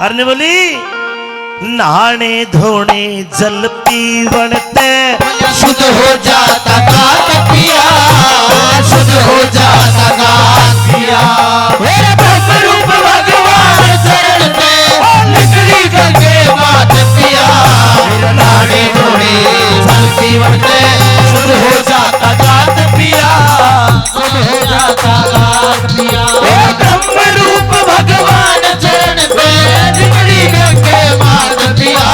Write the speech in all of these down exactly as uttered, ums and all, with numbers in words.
अर ने बोली, नहाने धोने जल पीवण ते शुद्ध हो जाता गात पिया, शुद्ध हो जाता गात पिया। मेरे ब्रह्म रूप भगवान चरण ते निकली गंगे मात पिया। मेरे नहाने धोने जल पीवण ते शुद्ध हो जाता गात पिया, शुद्ध हो जाता गात पिया। हे ब्रह्म रूप भगवान चरण पे निकली गंगे मात पिया।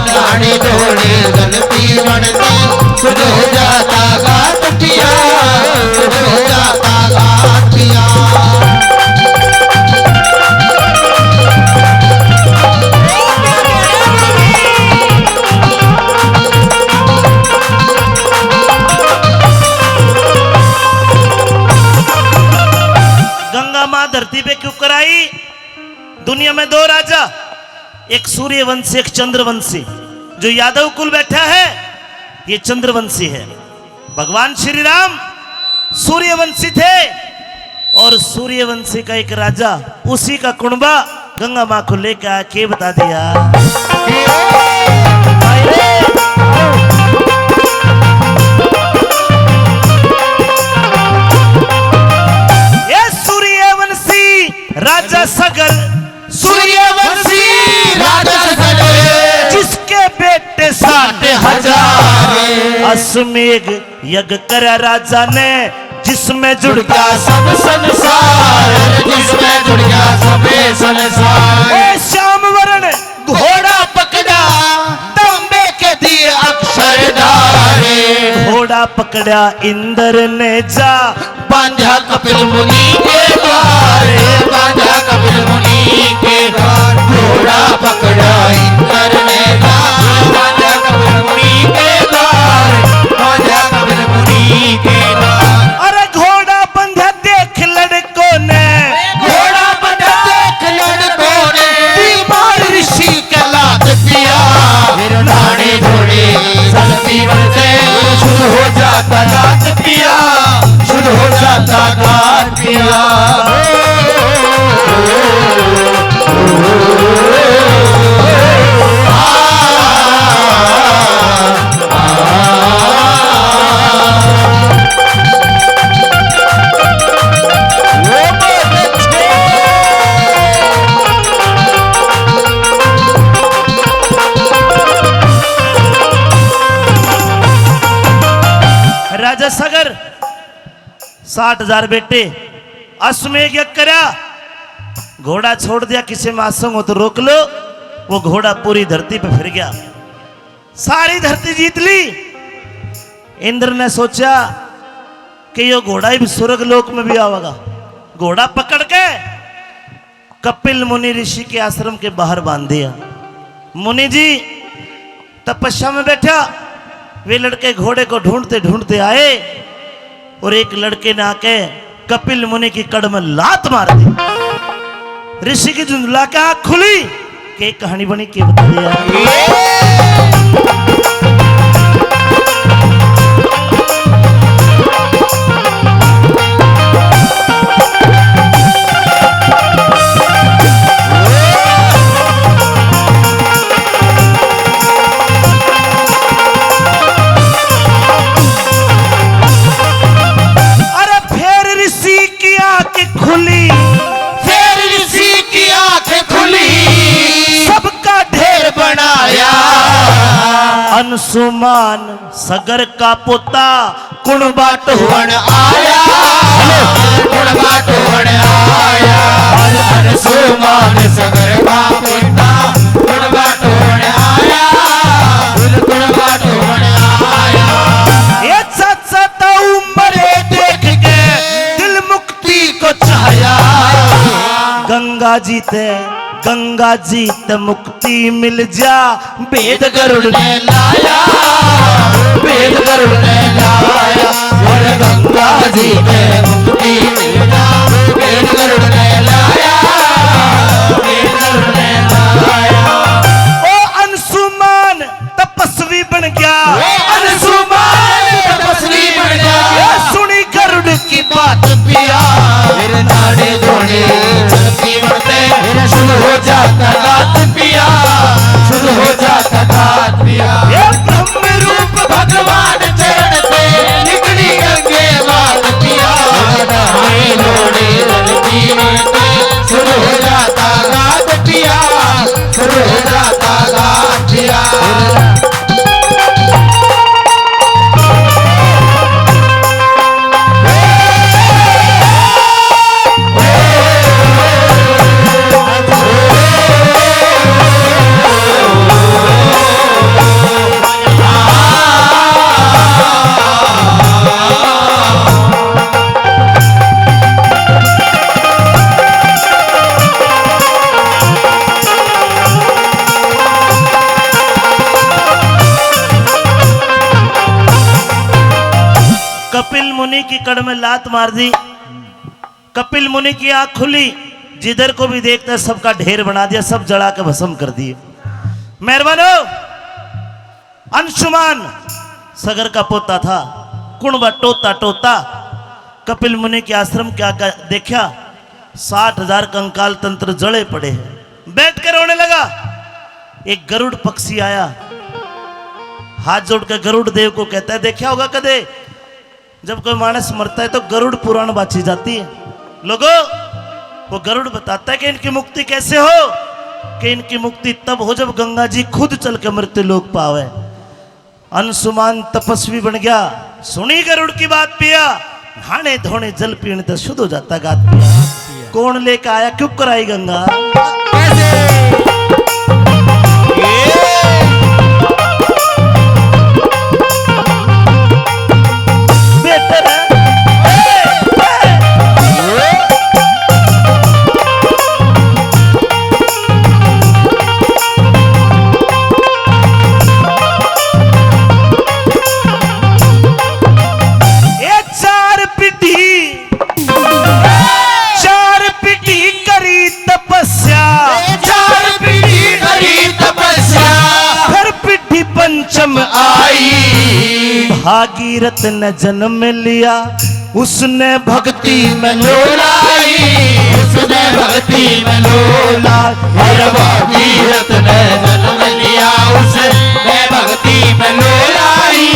नहाने धोने जल पीवण ते शुद्ध हो जाता गात पिया, शुद्ध हो जाता गात पिया। गंगा माँ धरती पे क्यों कराई? दुनिया में दो राजा, एक सूर्यवंशी, एक चंद्रवंशी। जो यादव कुल बैठा है, ये चंद्रवंशी है। भगवान श्री राम सूर्यवंशी थे और सूर्यवंशी का एक राजा, उसी का कुणबा गंगा माँ को लेकर आके बता दिया। ये सूर्यवंशी राजा सगर, सूर्यवंशी राजा सगर, जिसके बेटे साठ हजार। अश्वमेघ यज्ञ करे राजा ने, जिसमें जुड़ गया सब संसार, जिसमें जुड़ गया सब संसार। ए श्याम वरण घोड़ा पकड़ा, तांबे के दिए अक्षर धारे। घोड़ा पकड़ा इंद्र ने जा, बांधा कपिल मुनि के द्वारे, बांधा कपिल मुनि के द्वारे। घोड़ा पकड़ा इंद्र ने जा, बांधा कपिल मुनि के द्वारे, बांधा कपिल मुनि के द्वारे। अरे घोड़ा बंधा देख लड़कों ने, घोड़ा बंधा देख लड़कों ने, बीमार ऋषि के लात पिया। फिर नहाने धोने जल पीवण से शुद्ध हो जाता गात पिया, शुद्ध हो जाता गात पिया। राजा सगर, साठ हजार बेटे, अश्वमेघ यज्ञ करया, घोड़ा छोड़ दिया, किसी में आसंग हो तो रोक लो। वो घोड़ा पूरी धरती पे फिर गया, सारी धरती जीत ली। इंद्र ने सोचा कि यो घोड़ा ही स्वर्ग लोक में भी आवेगा। घोड़ा पकड़ के कपिल मुनि ऋषि के आश्रम के बाहर बांध दिया। मुनि जी तपस्या में बैठा, वे लड़के घोड़े को ढूंढते ढूंढते आए और एक लड़के ने आके कपिल मुनि की कड़ में लात मार दी। ऋषि की झुंझला के आंख खुली। के कहानी बनी, के बता दे यार। अरे फिर ऋषि की आंख खुली, फिर ऋषि की आंख खुली, सबका ढेर बनाया। अंशुमान सगर का पोता कुण बाटो होण आया, कुण बाटो होण आया। अंशुमान सगर का पोता कुण बाटो होण आया, कुण बाटो होण आया। ये सत सत उम्र देख के दिल मुक्ति को चाहया। गंगा जी ते, गंगा जी ते मुक्ति मिल जा, भेद गरुड़ ने लाया, भेद गरुड़ ने लाया। और गंगा जी ते मुक्ति मिल जा, भेद गरुड़ ने लाया, भेद गरुड़ ने लाया। ओ अंशुमान तपस्वी बन गया। ओ अंशुमान तपस्वी बन गया। ये सुनी गरुड़ की बात पिया। फिर नाड़े धोड़े चलती बढ़ते, फिर शुरू हो जाता मुनि की कड़ में लात मार दी। कपिल मुनि की आंख खुली, जिधर को भी देखता है, सबका ढेर बना दिया, सब जला के भस्म कर दिए। मेहरबानो, अंशुमान सगर का पोता था, कुणबा टोता टोता कपिल मुनि के आश्रम के आगे देखा, साठ हजार कंकाल तंत्र जले पड़े हैं। बैठ कर रोने लगा। एक गरुड़ पक्षी आया, हाथ जोड़ के गरुड़ देव को कहता है, देखा होगा कदे, जब कोई मानस मरता है तो गरुड़ पुराण बाची जाती है। लोगो, वो गरुड़ बताता है कि इनकी मुक्ति कैसे हो, कि इनकी मुक्ति तब हो जब गंगा जी खुद चल के मृत्यु लोक पावे। अंशुमान तपस्वी बन गया, सुनी गरुड़ की बात पिया, नहाने धोने जल पीने तो शुद्ध हो जाता गात पिया। कौन लेके आया, क्यों कराई गंगा? कैसे? ये बेहतर है। ये चार पीढ़ी, चार पीढ़ी करी तपस्या, चार पीढ़ी करी तपस्या, फिर पीढ़ी पंचम आई। भागीरथ ने जन्म लिया, उसने भक्ति में लो लाई, उसने भक्ति में लो लाई। हर भागीरथ ने जन्म लिया, उसने भक्ति में लो लाई,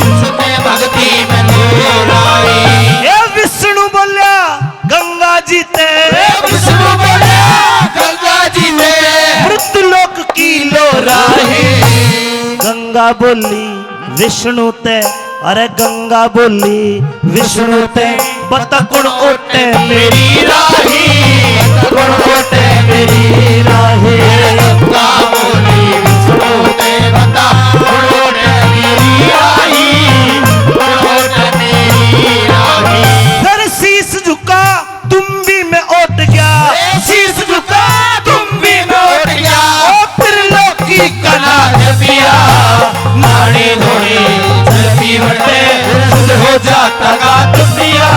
उसने भक्ति में लो लाई। हे विष्णु बोल्या गंगा जी ते, हे विष्णु बोल्या गंगा जी ते, मृत्यु लोक की लो राही। गंगा बोली विष्णु ते, अरे गंगा बोली विष्णु ते, बता कुण ओटे मेरी राही, बता कुण ओटे मेरी राही। गंगा बोली विष्णु ते, बता कुण ओटे मेरी राही, कुण ओटे मेरी राही। फिर शीश झुका, तुम्बी में ओट गया। ए शीश झुका, तुम्बी में ओट गया। ओ त्रिलोकी का नाथ पिया, नाड़ी धोड़ी चलती बटे, शुद्ध हो जाता गात पिया,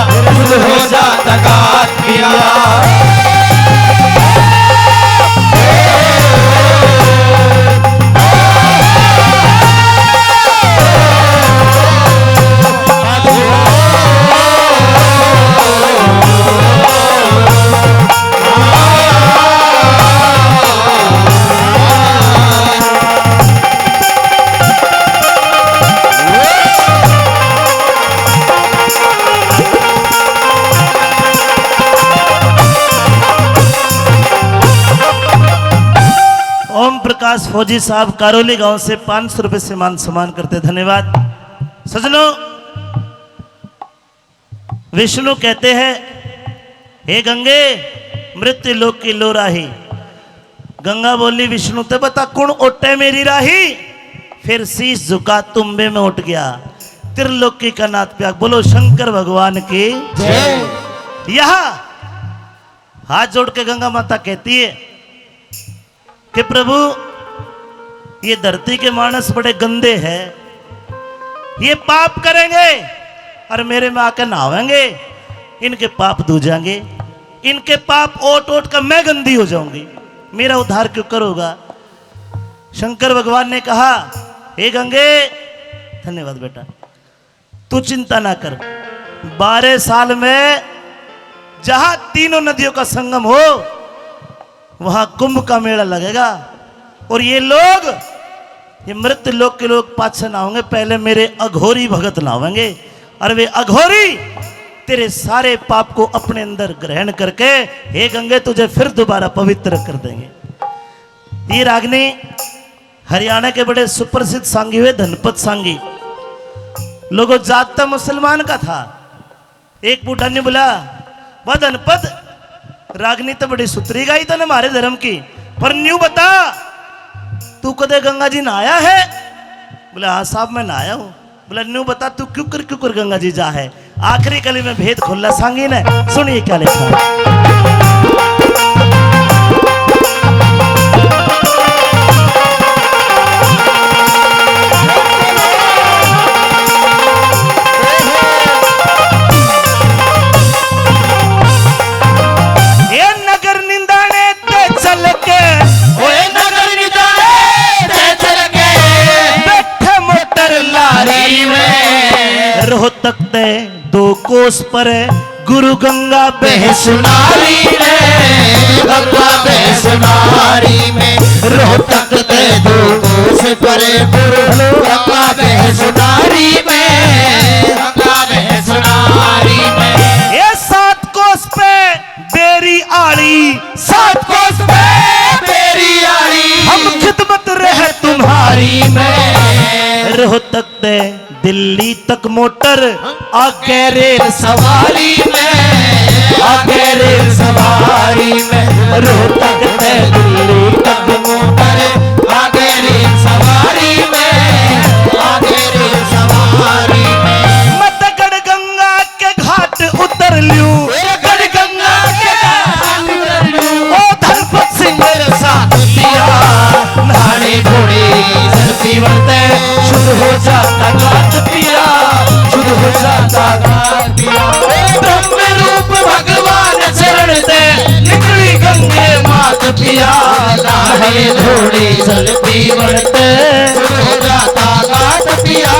शुद्ध हो जाता गात पिया। ओम प्रकाश फौजी साहब कारोली गांव से पाँच सौ रुपए से मान सम्मान करते, धन्यवाद। सजनों, विष्णु कहते हैं, हे गंगे, मृत्यु लोक की लो राही। गंगा बोली विष्णु ते, बता कुण ओटे मेरी राही। फिर शीश झुका, तुम्बे में उठ गया। त्रिलोकी का नाथ पिया। बोलो शंकर भगवान की जय। यहाँ हाथ जोड़ के गंगा माता कहती है कि प्रभु, ये धरती के मानस बड़े गंदे हैं, ये पाप करेंगे और मेरे में आके नहावेंगे, इनके पाप धो जाएंगे, इनके पाप ओट ओट कर मैं गंदी हो जाऊंगी, मेरा उद्धार क्यों करोगा? शंकर भगवान ने कहा, हे गंगे, धन्यवाद बेटा, तू चिंता ना कर, बारह साल में जहां तीनों नदियों का संगम हो, वहां कुंभ का मेला लगेगा। और ये लोग, ये मृत्यु लोक के लोग पाछे नहावेंगे, पहले मेरे अघोरी भगत नहावेंगे। और वे अघोरी तेरे सारे पाप को अपने अंदर ग्रहण करके, हे गंगे, तुझे फिर दोबारा पवित्र कर देंगे। ये रागनी हरियाणा के बड़े सुप्रसिद्ध सांगी हुए धनपत सांगी। लोगों, जात तो मुसलमान का था। एक बूढ़ा ने बोला, "वाह धनपत, रागनी तो बड़ी सुथरी गाई तने म्हारे धर्म की, पर न्यू बता, तू कदे गंगा जी नहाया है?" बोले, "हाँ साहब, मैं नहाया हूँ।" बोला, "न्यू बता, तू क्यूकर क्यूकर गंगा जी जा है?" आखिरी कली में भेद खोला सांगी ने, सुनिए क्या लिखा। रोहतक तै दो कोस पर गुरु गंगा बहसुनारी में, गंगा बहसुनारी में। रोहतक तै दो कोस पर गुरु गंगा बहसुनारी में, गंगा बहसुनारी में। ये सात कोस पे बेरी आली, सात कोस पे बेरी आली। हम खिदमत रह तुम्हारी में। रोहतक तै दिल्ली तक मोटर, आगे रेल सवारी में, आगे रेल सवारी में। रोहतक तै दिल्ली तक मोटर, आगे रेल सवारी में, आगे रेल सवारी में। मैं तो गढ़ गंगा के घाट उतर लूं, गढ़ गंगा के घाट उतर लूं। ओ धनपत सिंह मेरे साथ पिया, नहाने घोड़े जल पीवन तै शुरू हो जाता गात पिया, शुरू हो जाता गात पिया। ओ ब्रह्म रूप भगवान चरण तै निकली गंगे मात पिया, नहाने घोड़े जल पीवन तै शुरू हो जाता गात पिया,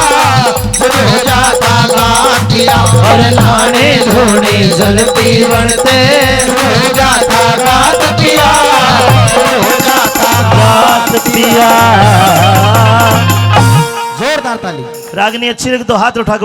शुरू हो जाता गात पिया। और नहाने धोने जल पीवन तै शुरू हो जाता गात पिया, शुरू हो जाता गात पिया। जोरदार ताली। रागनी अच्छी लगे तो हाथ उठा के